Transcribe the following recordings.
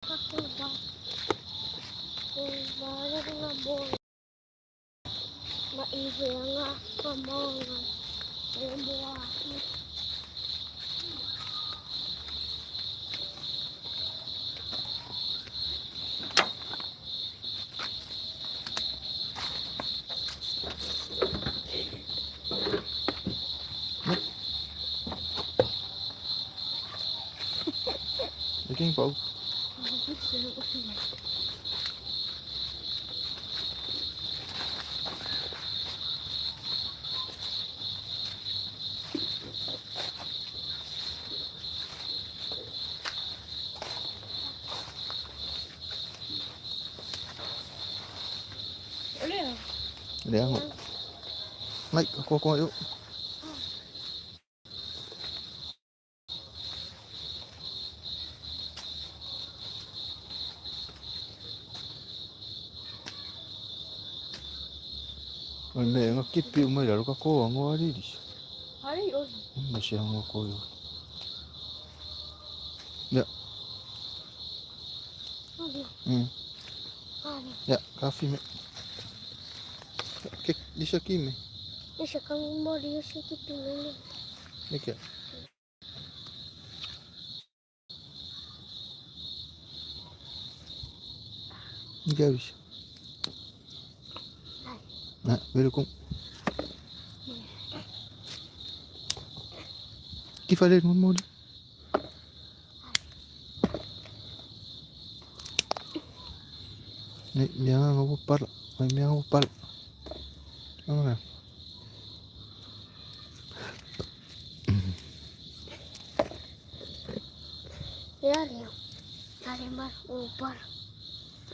Lagi bau. Dia ngok. Naik aku aku yuk. Me nga kipi umai lalo ka ko ngo ari di. Ari oi. Ma se ngo ko yo. Ya. Ya, kafi me. Ke di sa kimi. Isa kang mori sa kipi me. Nike. Nike wis. Nah, welkom. Kif għalek modi? Mi hago parla, mi hago parla. Ahora. Ya, ya. Alemar upar.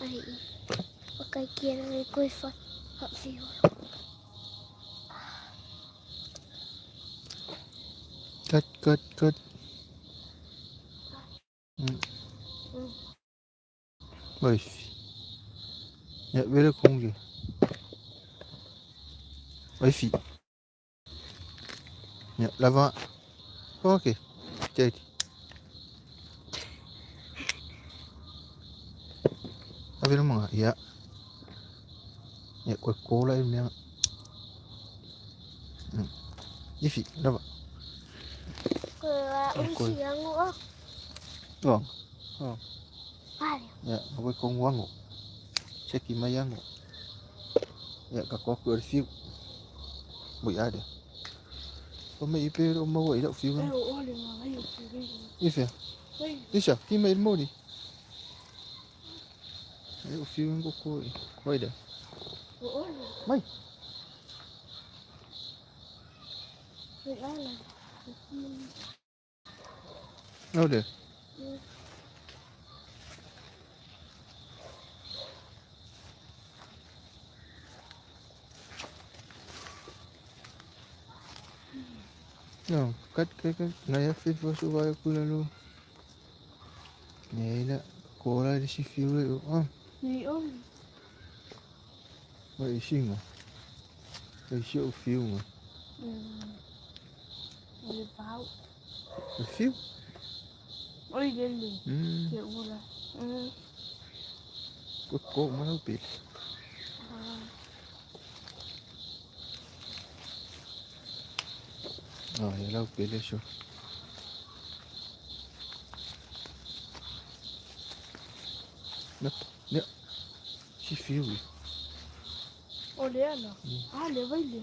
Ai. Pakai kira koi fa. Cut, cut, cut. Oi. Ya, welkom ge. Oi fi. Ya, lava. Ok. Jadi. Abi mga ya. Ya, koi kola ini ya. Ifi, lava. Koi siang oh. Oh. Oh. Ya, koi kong wango. Ceki mayango. Ya, kako aku fiu. Bui ada. O me ipe o mo ila fiu. Ife. Isha, kima il modi. Ai o fiu ngo ko. Koi da. Mai. Oh there. No, kat kat kat. Naya fi fosu vai kula lu. Nela kola di si fiu le. Ah. Ni oi. Vai singa. Vai si o fiu nga. Oi bau. Fiu? Oi lele. Ke ula. Ko ko mana pil. Ah, ya lau pil sho. Ne, ne. Si fiu. O le ala. Ah, le vai le.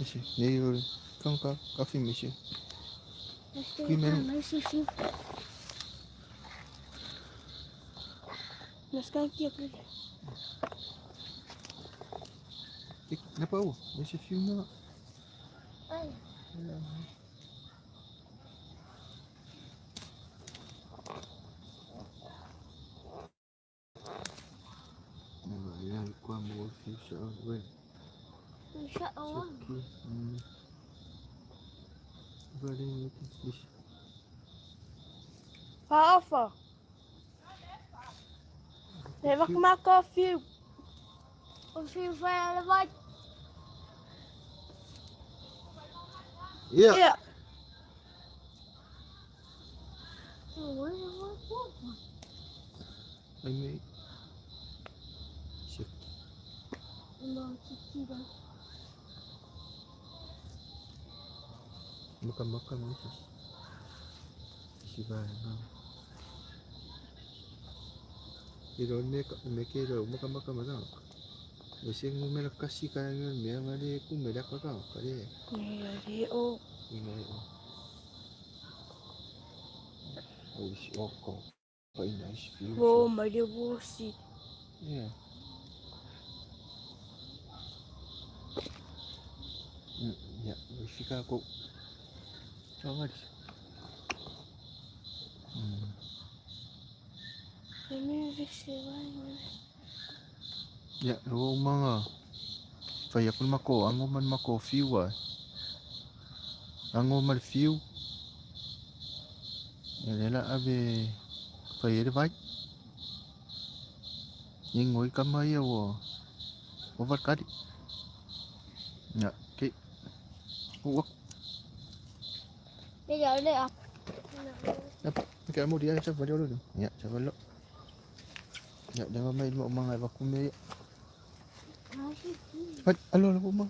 Si, ne yo. Kan ka ka fi mi si. Kimi. Si fiu. Naskan kia pili. Napa o? Si fiu na. Ai. Insya Allah. Faafa. Le vak ma ka fiu. O fiu vai levar. Ya. Ya. Ai me. Shit. Maka-maka mo ito. Siba na. Iro me me ke ro maka maka ma da. Me se ngu me la kasi ka ngu me nga le ku me la ka ka ka le. Me le o. Me o. O si o ko. Ka ina si fi. Wo ma le wo si. Yeah. Ya, fika ko. Tawari. Ya, ro manga. Fai aku mako, ango man mako fiu ai. Ango mal fiu. Ya lela ave fai ere vai. Ni ngoi kama ia wo. O var kari. Ya, ke. Uak. Bây giờ đây ạ. Kaya mo dia sa valyo lo. Ya, sa valyo. Ya, jangan main mo mga vakume. At alo na po ma.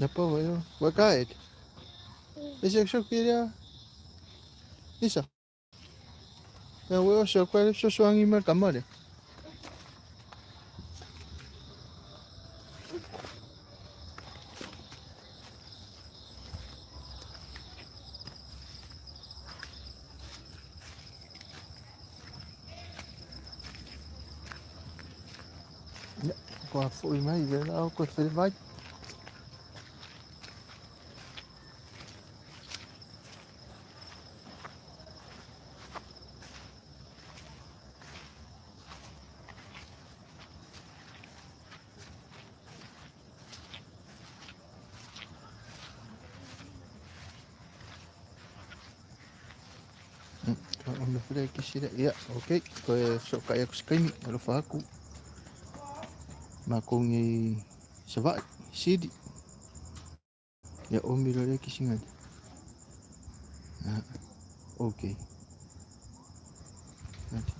Napa wa yo. Wa kaet. Ese xo quería. Isa. Ya wa xo kwa xo xo angi mar kamare. Ya, kwa foi mai ve la ko fe vai. Ya, okey. Ko so kaya ko sa kaimi. Alofa aku. Makongi sa sidi. Ya omi lo le kisinga. Ah, okey. Nanti.